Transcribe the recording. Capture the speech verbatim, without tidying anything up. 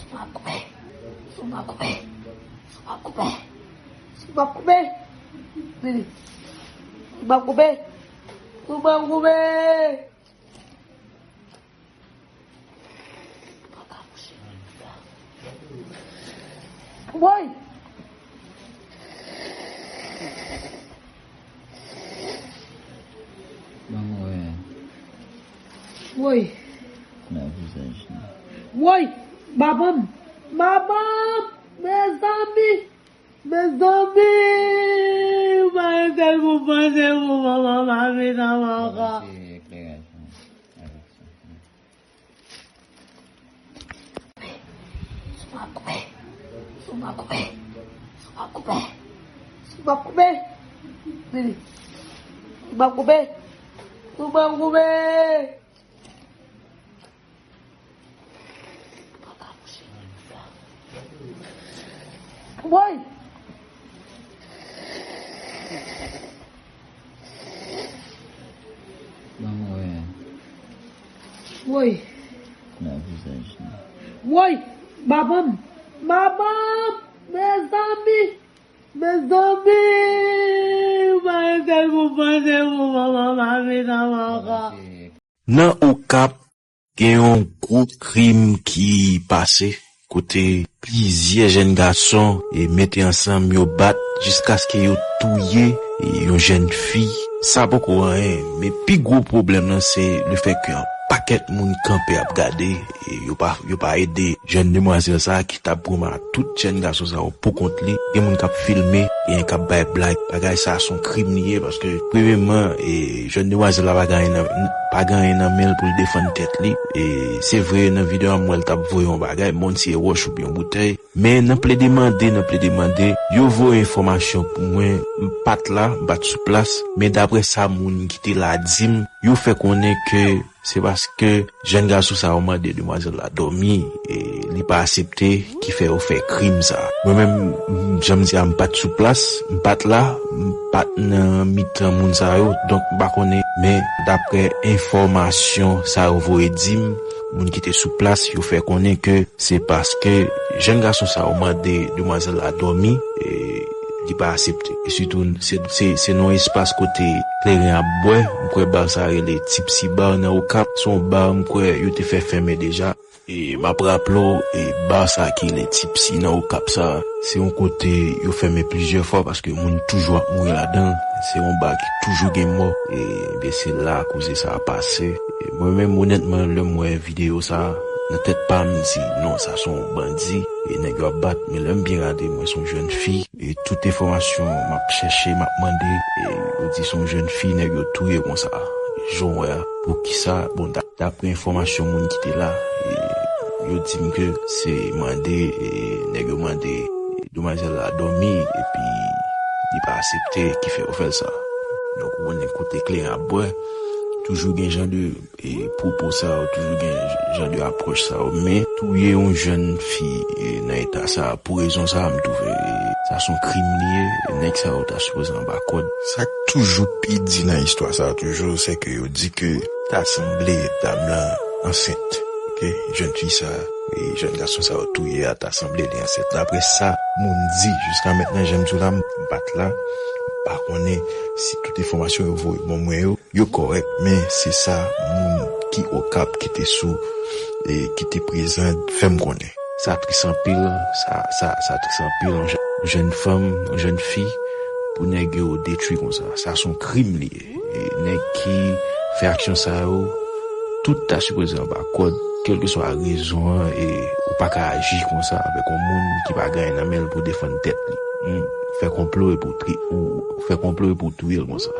Sou pa koupe. Sou pa koupe. Sou pa koupe. Sou pa koupe. Vini. Sou pa koupe. Sou pa koupe. Woy! Ban mwen wè. Woy! Nan vizaj li. Woy! Madanm! Madanm! Mezanmi! Mezanmi! Mwen tèlman panse pou manman pa vin nan manman. Bon, se ekleraj mwen. Avèk sa. Sou pa koupe. Sou pa koupe. Sou pa koupe. Sou pa koupe. Vini. Sou pa koupe. Sou pa koupe. Woy! Ban mwen wè. Woy! Nan vizaj li. Woy! Madanm! Madanm! Mezanmi! Mezanmi! Mwen tèlman panse pou manman pa vin nan manman. Nan Okap, gen yon gwo krim ki pase, kote plizyè jèn gason e mete ansanm yo bat jiskaske yo touye e yon jèn fi. Sa poko anyen, men pi gwo pwoblèm nan se lefètke yon pakèt moun kanpe ap gade, e yo pa, yo pa ede jèn demwazèl sa a ki t ap goumen ak tout jèn gason sa yo pou kont li. Gen moun k ap filme, gen k ap bay blag. Bagay sa a se yon krim li ye, paske premyèman, e, jèn demwazèl la pa gen anyen nan, pa gen anyen nan men l pou l defann tèt li. E se vre, nan videyo a, m wè l t ap voye yon bagay, m pa konn si se wòch oubyen yon boutèy. Men nan plede mande, nan plede mande, yo voye enfòmasyon pou mwen, m pa t la, m pa t sou plas, men daprè sa moun ki te la di m, yo fè konnen ke se paske jèn gason sa yo mande demwazèl la dòmi, e li pa aksepte, ki fè yo fè krim sa. Mwen menm, m, jan m di a, m pa t sou plas, m pa t la, m pa t nan mitan moun sa yo, donk m pa konnen, men daprè enfòmasyon sa yo voye di m, moun ki te sou plas, yo fè konnen ke se paske jèn gason sa yo mande demwazèl la dòmi, e li pa aksepte. E sitou, se, se, se nan yon espas kote kleren ap bwè, m kwè bar sa rele Tipsy Bar nan Okap, se yon bar m kwè yo te fè fèmen deja. E m ap raple w, e bar sa ki rele Tipsy nan Okap sa, se yon kote yo fèmen plizyè fwa paske moun toujou ap mouri ladan l. Se yon bar ki toujou gen mò. E ben, se la koze sa a pase. E mwen menm, onètman, lè m wè videyo sa a, nan tèt pa m, m di, "Non, sa se yon bandi, e nèg yo ap bat." Men lè m byen gade, m wè se yon jèn fi, e tout enfòmasyon m ap chèche, m ap mande, e yo di se yon jèn fi nèg yo touye konsa. Jan w wè a, poukisa? Bon, da-, daprè enfòmasyon moun ki te la, e yo di m ke se mande, e nèg yo mande, e demwazèl la dòmi, epi li pa aksepte, ki fè yo fè l sa. Donk, ou konnen kote kleren ap bwè, toujou gen jan de e pwopo sa yo, toujou gen jan de apwòch sa yo. Men touye yon jèn fi, e, nan eta sa a, pou rezon sa a, m twouve, e, sa se yon krim li ye. E nèg sa yo ta sipoze anba kòd. Sa k toujou pi di nan istwa sa a toujou, se ke yo di ke ta sanble dam lan ansent. Oke, jèn fi sa, e, jèn gason sa yo touye a ta sanble li ansent. Daprè sa moun di, jiska mentnan, jan m di w la, m pa t la, m pa konnen si tout enfòmasyon yo voye ban mwen yo, yo kòrèk, men se sa moun ki Okap ki te sou, e ki te prezan fè m konnen. Sa tris anpil, sa, sa, sa tris anpil, yon jè-, yon jèn fanm, yon jèn fi, pou nèg yo detwi konsa. Sa se yon krim li ye. E nèg ki fè aksyon sa yo, tout ta sipoze anba kòd, kèlkeswa rezon an, e ou pa ka aji konsa avèk yon moun ki pa gen anyen nan men l pou defann tèt li. Hmm. Fè konplo e pou tri-, ou fè konplo e pou touye l konsa.